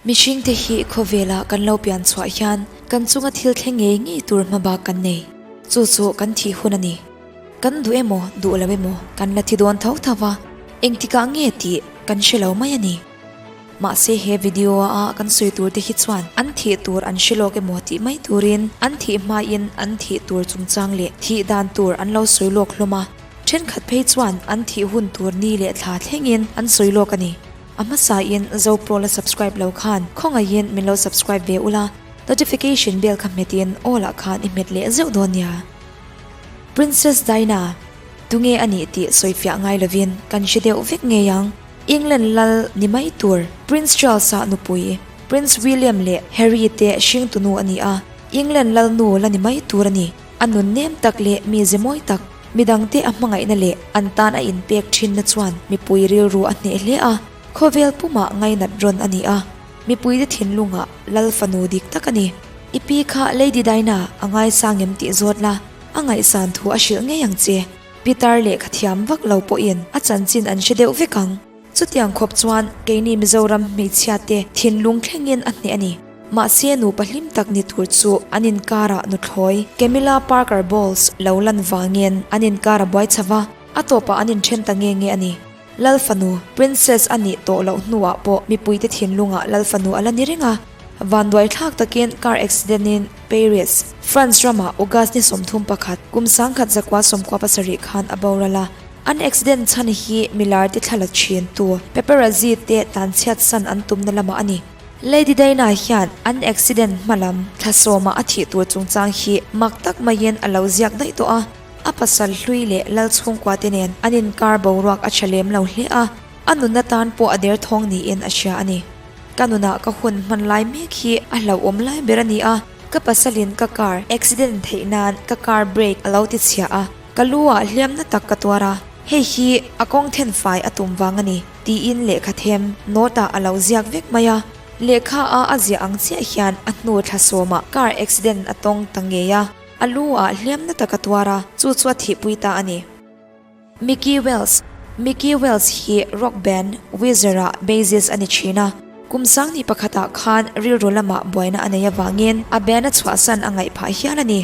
Mihringte hi khawvela kan lo pian chhuah hian kan chunga thil thleng ngei ngei tur hmabak kan nei. Chu chu kan thih hun a ni. Kan duh emaw duh lo emaw kan la thi dawn tho tho va, engtikah nge tih kan hre lo mai a ni. Mahse he video a kan sawi tur te hi chuan an thih tur an hre lawk emaw tih mai turin an thih hmain an thih tur chungchang leh thih dan tur an lo sawi lawk hlawm a, thenkhat phei chuan an thih hun tur ni leh thla thlengin an sawi lawk a ni. A hmasain Zopro la subscribe lo khan khawngaihin min lo subscribe ve ula, notification bell kha hmetin all ah khan i hmet leh zeuh dawn nia. Princess Diana, tunge a nih tih sawifiah ngai lovin kan hre deuh vek ngei ang. England lal ni mai tur Prince Charles-a nupui, Prince William leh Harry te hringtunu a ni a, England lalnu la ni mai tur a ni. A nun nem tak leh mi ze mawi tak, midangte a hmangaihna leh an tan a inpek thinna chuan mipui rilru a hneh hle a, khawvel pumah ngainat rawn a ni a, mipuite thinlungah lal fanu dik tak a ni. I pi kha Lady Diana a ngaisang em tih zawt la, a ngaihsan thu a hrilh ngei ang che. Pitar lehkha thiam vak lo pawhin a chanchin an hre deuh vek ang. Chutiang khawp chuan keini Mizoram hmeichhiate thinlung thlengin a hneh a ni. Mahse nupa hlim tak ni tur chu an inkarah nuthlawi Camilla Parker Bowles lo lan vangin an inkar a buai chho va, a tawpah an inthen ta nge nge a ni. Lal fanu, Princess, a nih tawh loh hnuah pawh mipuite thinlungah Lal fanu a la ni reng a. Vanduai thlak takin car accident in Paris, France ramah August ni 31, kum 1997 khan a boral a. An accident chhan hi milar te thla la thin tu paparazzi te tlanchhiat san an tumna lamah a ni. Lady Diana hian an accident hma lam thla sawmah a thih tur chungchang hi mak tak maiin a lo ziak daih tawh a. A pasal hlui leh lal chhungkua te nen an inkar boruak a tha lem lo hle a, a nunna tan pawh a derthawng niin a hria a ni. Ka nunah ka hun hman lai mek hi a hlauhawm lai ber a ni a, ka pasalin ka car accident theih nan ka car brake a lo ti chhia a, Ka lu ah hliamna tak ka tuar a, hei hi a kawng then fai a tum vang a ni, tiin lehkha them note ah a lo ziak vek mai a. Lehkha a a ziah ang chiah hian a hnu thla sawmah car accident a tawng ta ngei a, a lu ah hliamna tak a tuar a, chu chu a thihpui ta a ni. Mickey Wells Mickey Wells hi rock band Weezer ah bassist a ni thin a, kum 2001 ah khan rilru lamah buaina a nei avangin a band a chhuahsan a ngaih phah hial a ni.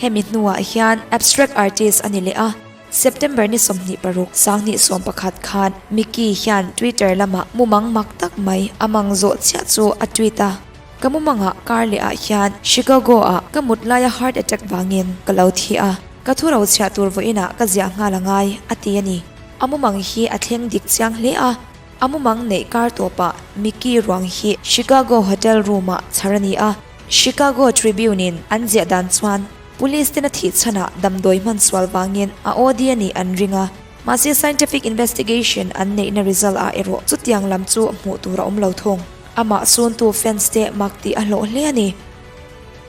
Hemi hnuah hian abstract artist a ni leh a, September ni 26, 2011 khan Mickey hian Twitter lamah mumang mak tak mai a mang zawh chiah chu a tweet a, Ka mumangah kar leh ah hian Chicago ah ka mut laia heart attack vangin ka lo thi a, ka thu ro chhiah tur vawiinah ka ziah nghal a ngai, a ti a ni. A mumang hi a thleng dik chiang hle a, a mumang neih kar tawpah Mickey ruang hi Chicago hotel room ah chhar a ni a, Chicago Tribune-in an ziah dan chuan Police ten a thih chhanah damdawi hman sual vangin a OD a nih an ring a, mahse scientific investigation an neihna result ah erawh chutiang lam chu hmuh tur a awm lo thung. Amah suntu fans te mak tih a hlawh hle a ni.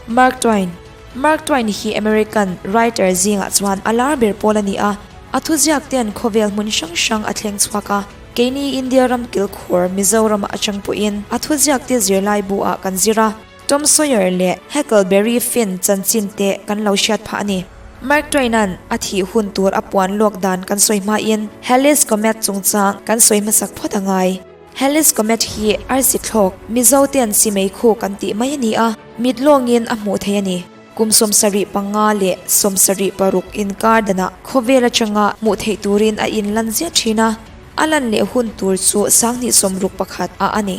Mark Twain Mark Twain hi American writer zingah chuan a lar ber pawl a ni a, a thuziak ten khawvel hmun hrang hrang a thleng chhuak a, Keini India ram kilkhur Mizoram atang pawhin a thuziakte zirlai bu ah kan zir a, Tom Sawyer leh Huckleberry Finn chanchin te kan lo hriat phah a ni. Mark Twain-a'n a thih hun tur a puan lawk dan kan sawi hmain Halley's Comet chungchang kan sawi hmasak phawt a ngai. Halley's Comet hi arsi thlawk, Mizo ten simei khu kan tih mai a ni a, mit lawngin a hmuh theih a ni. Kum 75 leh 76 inkar danah khawvel atanga hmuh theih turin a inlan ziah thin a, a lan leh hun tur chu 2061 ah a ni.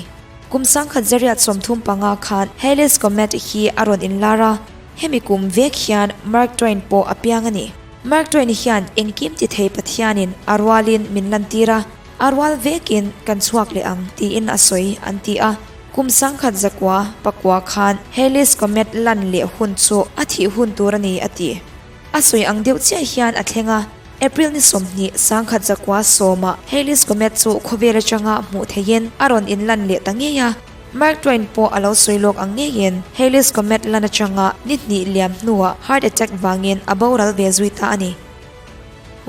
Kum 1935 khan Halley's Comet hi a rawn inlar a, hemi kum vek hian Mark Twain pawh a piang a ni. Mark Twain hian engkim ti thei Pathianin a rualin min lantir a, A rual vekin kan chhuak leh ang tiin a sawi an ti a. Kum 1909 khan Halley's Comet lan leh hun chu a thih hun tur a ni a ti. A sawi ang deuh chiah hian a thleng a, April ni 20, 1910 ah Halley's Comet chu khawvel atanga hmuh theihin a rawn inlan leh ta ngei a. Mark Twain pawh a lo sawi lawk ang ngeiin Halley's Comet lan atanga ni hnih liam hnuah heart attack vangin a boral ve zui ta a ni.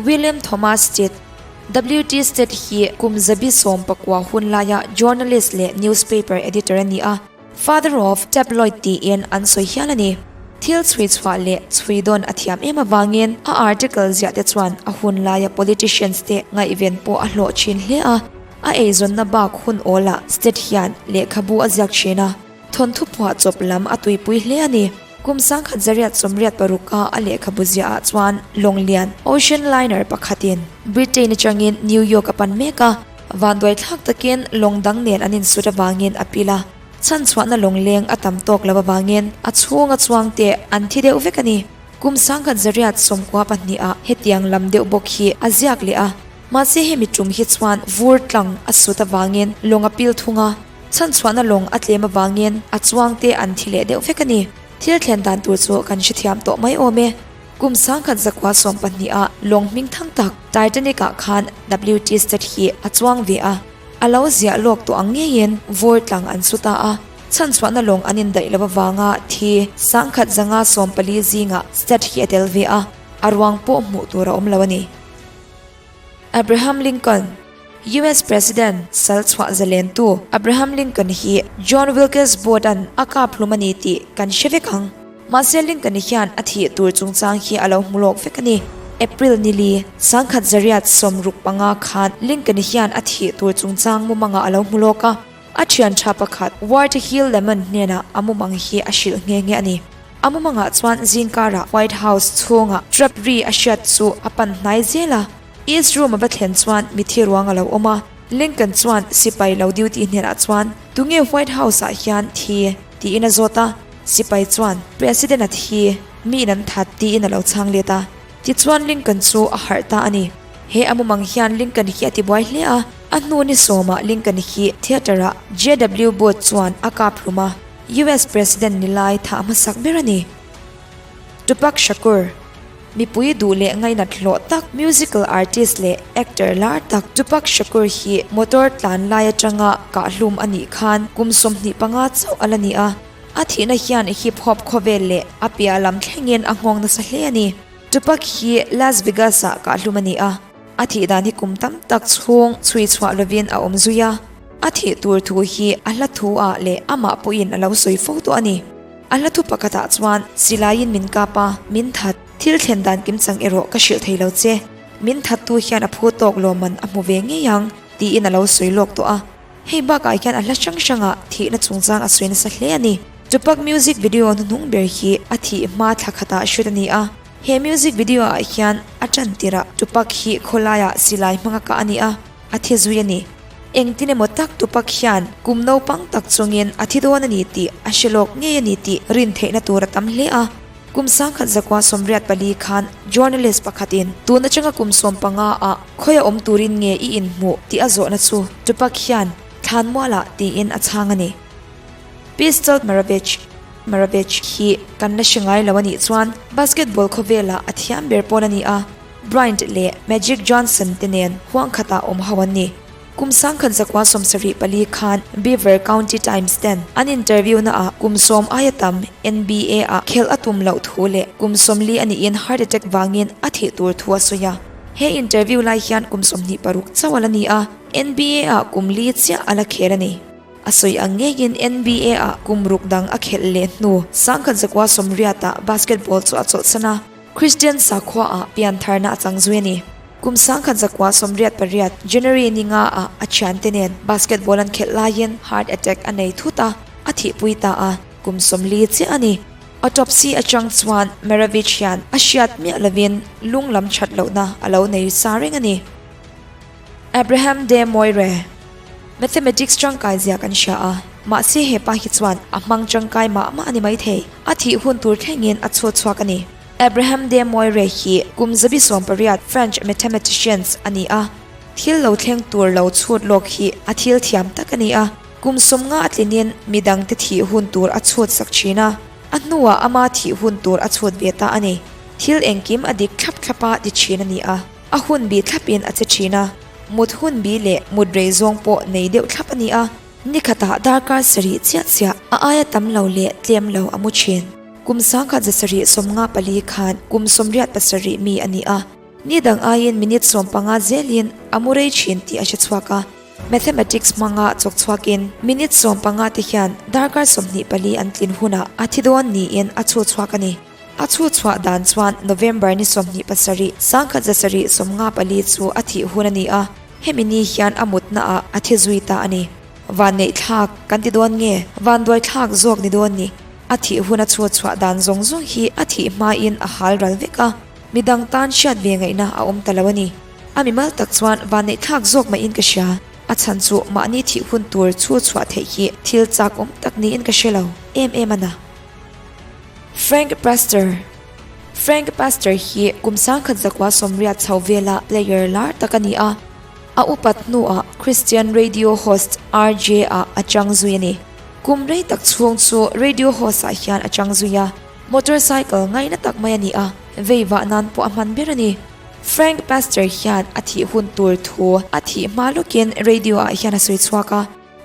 William Thomas Stead, WT Stead hi kum 19 hun laia journalist leh newspaper editor a ni a, Father of Tabloid tiin an sawi hial a ni. Thil chhui chhuah leh chhui dawn a thiam em avangin a article ziah te chuan a hun laia politicians te ngaihven pawh a hlawh thin hle a. A eizawnna bak hun awlah Stead hian lehkhabu a ziak thin a, thawnthu phuah chawp lam a tuipui hle a ni. Kum 1986 a a lehkhabu ziahah chuan lawng lian Ocean Liner pakhatin Britain atangin New York a pan mek a, vanduai thlak takin lawng dang nen an insut avangin a pil a. Chhanchhuahna lawng leng a tam tawk lo avangin a chhunga chuangte an thi deuh vek a ni. Kum 1992 ah hetiang lam deuh bawk hi a ziak leh a, mahse hemi tum hi chuan vur tlang a sut avangin lawng a pil thung a, chhanchhuahna lawng a tlem avangin a chuangte an thi leh deuh vek a ni. Thil thlen dan tur chu kan hrethiam tawh mai awm e. Kum 1912 ah lawng hming thang tak Titanic ah khan WT Stead hi a chuang ve a. A lo ziah lawk tawh ang ngeiin vur tlang an su ta a, chhanchhuahna lawng an indaih lo avanga thi 1540 zingah Stead hi a tel ve a, a ruang pawh hmuh tur a awm lo a ni. Abraham Lincoln, US President sal chhuah zalentu Abraham Lincoln hi John Wilkes Booth-a'n a kap hlum a ni tih kan hre vek ang. Mahse Lincoln hian a thih tur chungchang hi a lo hmu lawk vek a ni. April nili, 1965 khan Lincoln hian a thih tur chungchang mumangah a lo hmu lawk a. A thian tha pakhat Ward Hill Lemon hnenah a mumang hi a hrilh nghe nghe a ni. A mumangah chuan zingkarah White House chhungah trap ri a hriat chu a pan hnai zel a. East Room a va thlen chuan mithi ruang a lo awm a. Lincoln chuan sipai lo duty hnenah chuan, Tunge White House-ah hian thi? tiin a zawt a. Sipai chuan, President a thi, miin an that, tiin a lo chhang let a. Tichuan Lincoln chu a harh ta a ni. He a mumang hian Lincoln hi a tibuai hle a, a hnu ni sawmah Lincoln hi theatre-ah JW Booth chuan a kap hlum a, US President ni lai thah hmasak ber a ni. Tupac Shakur, Mipui duh leh ngainat hlawh tak musical artist leh actor lar tak Tupac Shakur hi motor tlan lai atanga kahhlum a nih khan kum 25 chauh a la ni a. A thihna hian hip hop khawvel leh a piah lam thlengin a nghawng nasa hle a ni. Tupac hi Las Vegas ah kahhlum a ni a, a thih dan hi kum tam tak chhung chhui chhuah lovin a awm zui a. A thih tur thu hi a hla thu ah leh amah pawhin a lo sawi fo tawh a ni. A hla thu pakhatah chuan silaiin min kap a, min that. Thil thlen dan kimchang erawh ka hrilh thei lo che. Min thattu hian a phu tawk lawmman a hmu ve ngei ang, tiin a lo sawi lawk tawh a. Hei bakah hian a hla hrang hrangah thihna chungchang a sawi nasa hle a ni. Tupac music video hnuhnung ber hi a thih hma thla khatah hriat a ni a. He music video ah hian a tan tirah Tupac hi khawlaiah silai hmanga kah a ni a, a thi zui a ni. Engtin emaw tak Tupac hian kum naupang tak chungin a thi dawn a ni tih a hre lawk ngei a ni tih rin theihna tur a tam hle a. Kum 1994 khan journalist pakhatin tun atanga kum 15 ah khawi a awm turin nge i inhmuh tih a zawhna chu Tupac hian Thlanmualah tiin a chhang a ni. Pistol Maravich Maravich hi kan la hre ngai lo a nih chuan basketball khawvelah a thiam ber pawl a ni a, Bryant leh Magic Johnson te nen huang khatah awm ho an ni. Kum 1974 khan Beaver County Times ten an interview na ah kum sawm aia tam NBA ah khelh a tum loh thu leh kum 40 a niin heart attack vangin a thih tur thu a sawi a. He interview lai hian kum 26 chauh a la ni a, NBA ah kum li chiah a la khel a ni. A sawi ang ngeiin NBA ah kum ruk dang a khelh leh hnu 1980 ah basketball chu a chawlhsan a. Kristian sakhua ah piantharna a chang zui a ni. Kum 1988 January ni nga ah a thiante nen basketball an khelh laiin heart attack a nei thut a, a thihpui ta a, kum 40 chiah a ni. Autopsy atang chuan Maravich hian a hriat miah lovin lung lam that lohna a lo nei sa reng a ni. Abraham de Moivre, Mathematics tangkai zia kan hria a, mahse hepa hi chuan a hmang tangkai mah mah a ni maithei, a thih hun tur thlengin a chhut chhuak a ni. Abraham de Moivre hi kum 18 French mathematicians a ni a, thil lo thleng tur lo chhut lawk hi a thil thiam tak a ni a, kum 50 a tlinin midangte thih hun tur a chhut sak thin a, a hnuah ama thih hun tur a chhut ve ta a ni. Thil engkim a dik thlap thlap a ti thin a ni a. A hun bi thlapin a che thin a, mut hun bi leh mut rei zawng pawh nei deuh thlap a ni a, ni khatah darkar sarih chiah chiah a aia tam lo leh tlem lo a mu thin. Kum 1954 khan kum 87 mi a ni a, ni dang aiin minute 15 zelin a mu rei thin tih a hre chhuak a. Mathematics hmanga chawk chhuakin minute 15 te hian darkar 24 an tlin hunah a thi dawn niin a chhu chhuak a ni. A chhu chhuah dan chuan November ni 27, 1954 chu a thih hun a ni a. Hemi ni hian a mutna ah a thi zui ta a ni. Vanneih thlak kan ti dawn nge? Vanduai thlak zawk ni dawn ni? A thih hun a chhut chhuah dan zawng zawng hi a thih hmain a hal ral vek a, midang tan hriat ve ngaihna a awm ta lo a ni. A mimal tak chuan vanneih thlak zawk mahin ka hria. A chhan chu mahni thih hun tur chhut chhuah theih hi thil chak awm tak niin ka hre lo em em a na. Frank Pastor Frank Pastor hi kum 1100 sawmriat chho vela player lar tak a ni a. A upat hnuah Christian radio host RJ ah a chang zui a ni. Kum rei tak chhung chu radio host ah hian a chang zui a, motorcycle ngaihna tak mai a ni a, vei vah nan pawh a hman ber a ni. Frank Pastor hian a thih hun tur thu a thih hma lawkin radio ah hian a sawi chhuak a.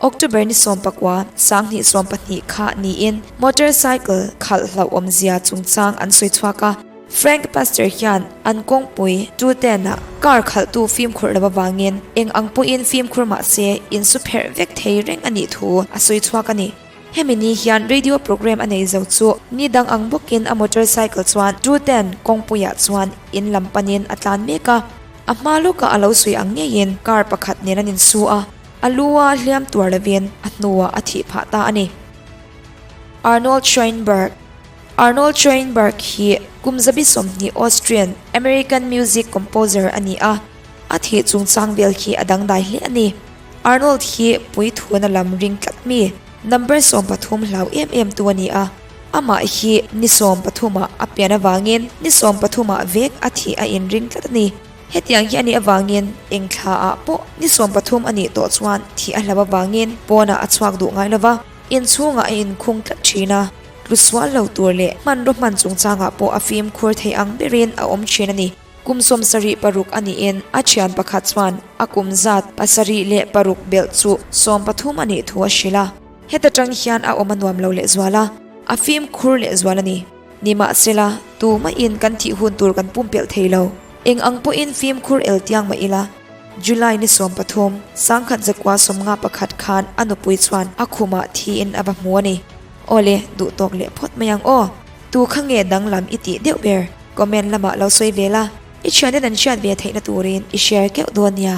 October ni 19, 2012 kha niin motorcycle khalh hlauhawmzia chungchang an sawi chhuak a. Frank Pastor hian an kawngpui 210 ah car khalhtu fimkhur lo avangin eng ang pawhin fimkhur mah se insu pherh vek thei reng a nih thu a sawi chhuak a ni. Hemi ni hian radio program a nei zo chu ni dang ang bawkin a motorcycle chuan 210 kawngpuiah chuan in lam panin a tlan mek a. A hma lawkah a lo sawi ang ngeiin car pakhat nen an insu a. A lu a hliam tuar lovin a hnuah a thih phah ta a ni. Arnold Schoenberg Arnold Schoenberg hi kum 20 Austrian American music composer a ni a, a thih chungchang vel khi a dangdai hle a ni. Arnold hi puithuna lam ring tlat mi, number 13 hlau em em tu a ni a, amah hi ni 13 ah a pian avangin ni 13 ah vek a thih a inring tlat a ni. Hetiang hi a nih avangin eng thla ah pawh ni 13 a nih tawh chuan thih a hlauh avangin pawnah a chhuak duh ngai lova, inchhungah a inkhung tlat thin a. Tlu sual lo tur leh hmanraw hman chungchangah pawh a fimkhur thei ang berin a awm thin a ni. Kum 76 a niin a thian pakhat chuan a kum zat 76 belh chu 13 a nih thu a hrilh a. Heta tang hian a awm a nuam lo lehzual a, a fimkhur lehzual a ni. Nimahsela, tumahin kan thih hun tur kan pumpelh thei lo. Eng ang pawhin fimkhur el tiang mah ila, July ni 13, 1951 khan a nupui chuan a khumah thiin a va hmu a ni. Awle, duh tawk leh phawt mai ang aw. Tu kha nge danglam i tih deuh ber? Comment lamah lo sawi ve la, i thianten an hriat ve theihna turin i share keuh dawn nia.